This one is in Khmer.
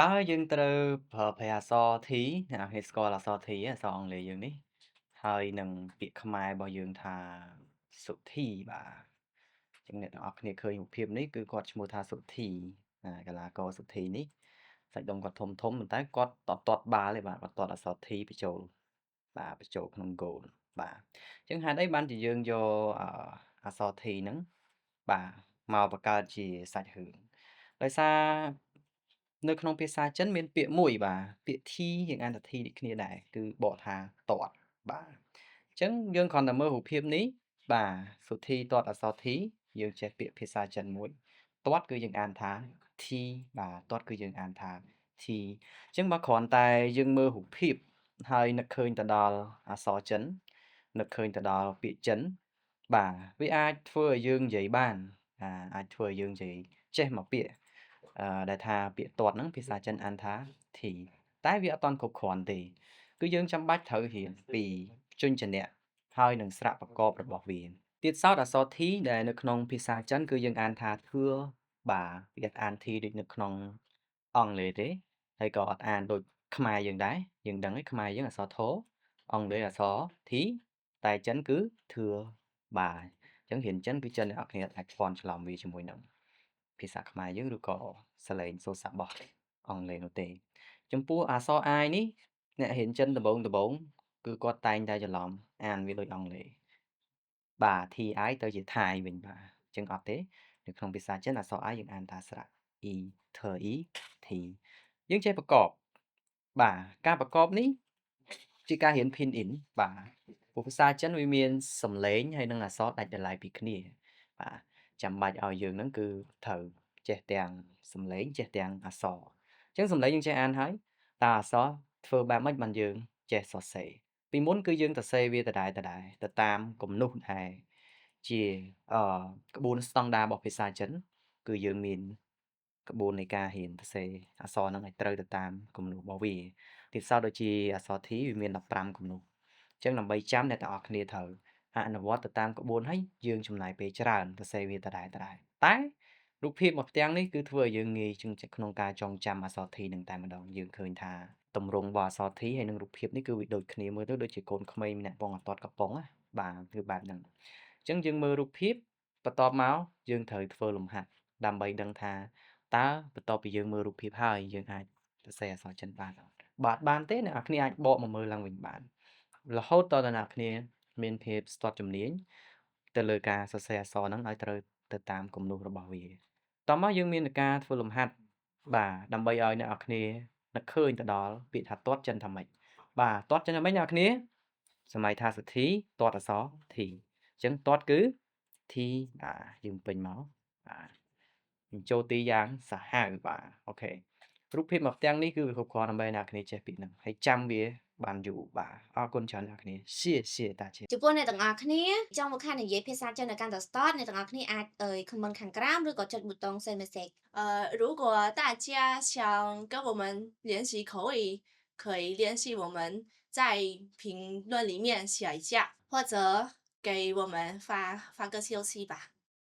តើយើងត្រូវប្រើប្រាស់អក្សរ T អ្នកនរគ្នាស្គាល់អក្សរ T អក្សរអង់គ្លេសយើងនេះហើយនឹងពាក្យខ្មែររបស់យើងថាសុធីបាទអញ្ចឹងអ្នកទាំងអស់គ្នាឃើញរូបភាពនេះគឺគាត់ឈ្មោះថាសុធីកីឡាករសុធីនេះសាច់ដុំគាត់ធំធំប៉ុន្តែគាត់តទាត់បាល់ទេបាទគាត់ទាត់អក្សរ T បញ្ចូលបាទបញ្ចូលក្នុង goal បាទអញ្ចឹងហេតុអីបានជាយើងយកអក្សរ T ហ្នឹងបាទមកបង្កើតជាសាច់រឿងដោយសារនៅក្នុងភាសាចិនមានពាក្យមួយបាទពាក្យ T យើងអានថា T ដូចគ្នាដែរគឺបកថាទាត់បាទអញ្ចឹងយើងគ្រាន់តែមើលរូបភាពនេះបាទសុធីទាត់អក្សរ T យើងចេះពាក្យភាសាចិនមួយទាត់គឺយើងអានថា T បាទទាត់គឺយើងអានថា T អញ្ចឹងបើគ្រាន់តែយើងមើលរូបភាពហើយនឹកឃើញទៅដល់អក្សរចិននឹកឃើញទៅដល់ពាក្យចិនបាទវាអាចធ្វើឲ្យយើងនិយាយបានអាចធ្វើឲ្យយើងនិយាយចេះមកពាក្យអឺដែលថាពាក្យទាត់ហ្នឹងភាសាចិនអានថា T តែវាអត់ទាន់គ្រប់គ្រាន់ទេគឺយើងចាំបាច់ត្រូវរៀនពីព្យញ្ជនៈហើយនឹងស្រៈប្រកបរបស់វាទៀតសោតអក្សរ T ដែលនៅក្នុងភាសាចិនគឺយើងអានថាធឿបាទវាអាន T ដូចនៅក្នុងអង់គ្លេសទេហើយក៏អត់អានដូចខ្មែរយើងដែរយើងដឹងហើយខ្មែរយើងអក្សរធអង់គ្លេសអក្សរ T តែចិនគឺធឿបាទអញ្ចឹងរៀនចិនគឺចិនអ្នកនរគ្នាអាចភ័ន្តច្រឡំវាជាមួយនឹងភាសាខ្មែរយើងឬក៏សលេងសូរស័ព្ទរបស់អង់គ្លេសនោះទេចំពោះអក្សរ I នេះអ្នករៀនចិនដំបូងដំបូងគឺគាត់តែងតែច្រឡំអានវាដូចអង់គ្លេសបាទ TI ទៅជាថៃវិញបាទអញ្ចឹងអត់ទេនៅក្នុងភាសាចិនអក្សរ I យើងអានថាស្រៈ E T E T យើងចេះប្រកបបាទការប្រកបនេះជាការរៀន pinyin បាទព្រោះភាសាចិនវាមានសំឡេងហើយនិងអក្សរដាច់ដោយឡែកពីគ្នាបាទចាំបាច់ឲ្យយើងនឹងគឺត្រូវចេះទាំងសំឡេងចេះទាំងអក្សរអញ្ចឹងសំឡេងយើងចេះអានហើយតើអក្សរធ្វើបែបម៉េចបានយើងចេះសរសេរពីមុនគឺយើងសរសេរវាដដែលដដែលទៅតាមគំនូសដែលជាអឺក្បួនស្តង់ដាររបស់ភាសាចិនគឺយើងមានក្បួននៃការរៀនសរសេរអក្សរហ្នឹងឲ្យត្រូវទៅតាមគំនូសរបស់វាទៀតសោតដូចជាអក្សរ T វាមាន15គំនូសអញ្ចឹងដើម្បីចាំអ្នកទាំងអស់គ្នាត្រូវអនុវត្តទៅតាមក្បួនហើយយើងចំណាយពេលច្រើនសរសេរវាដដែលដដែលតែរូបភាពមកផ្ទាំងនេះគឺធ្វើឲ្យយើងងាយជាងក្នុងការចងចាំអក្សរ T នឹងតែម្ដងយើងឃើញថាទម្រង់របស់អក្សរ T ហើយនិងរូបភាពនេះគឺវាដូចគ្នាមើលទៅដូចជាកូនក្មេងម្នាក់ពងអត់ទាត់កំប៉ុងណាបាទគឺបែបហ្នឹងអញ្ចឹងយើងមើលរូបភាពបន្ទាប់មកយើងត្រូវធ្វើលំហាត់ដើម្បីដឹងថាតើបន្ទាប់ពីយើងមើលរូបភាពហើយយើងអាចសរសេរអក្សរចិនបានអត់បាទបានទេអ្នកនរគ្នាអាចបកមកមើលឡើងវិញបានរហូតតើអ្នកនរគ្នាមានភាពស្ទាត់ជំនាញទៅលើការសរសេរអក្សរហ្នឹងឲ្យត្រូវទៅតាមគំនូសរបស់វាតមកយើងមានការធ្វើលំហាត់បាទដើម្បីឲ្យអ្នកនរគ្នានឹកឃើញទៅដល់ពាក្យថាទាត់ចិនថាម៉េចបាទទាត់ចិនថាម៉េចអ្នកនរគ្នាសម័យថាសុធីទាត់អក្សរ T អញ្ចឹងទាត់គឺ T បាទយើងពេញមកបាទចូលទីយ៉ាងសាហាវបាទ OK រូបភាពមកផ្ទាំងនេះគឺវាគ្រប់គ្រាន់ដើម្បីអ្នកគ្នាចេះពាក្យហ្នឹងហើយចាំវាបានយូរបាទអរគុណច្រើនអ្នកគ្នា谢谢大家 ចំពោះអ្នកទាំងអស់គ្នាចង់មកខាននិយាយភាសាចិននៅកាន់តែស្ទាត់អ្នកទាំងអស់គ្នាអាចអើយ comment ខាងក្រោមឬក៏ចុចប៊ូតុង send message 如果大家想跟我们练习口语，可以联系我们，在评论里面写一下，或者给我们发发个消息吧。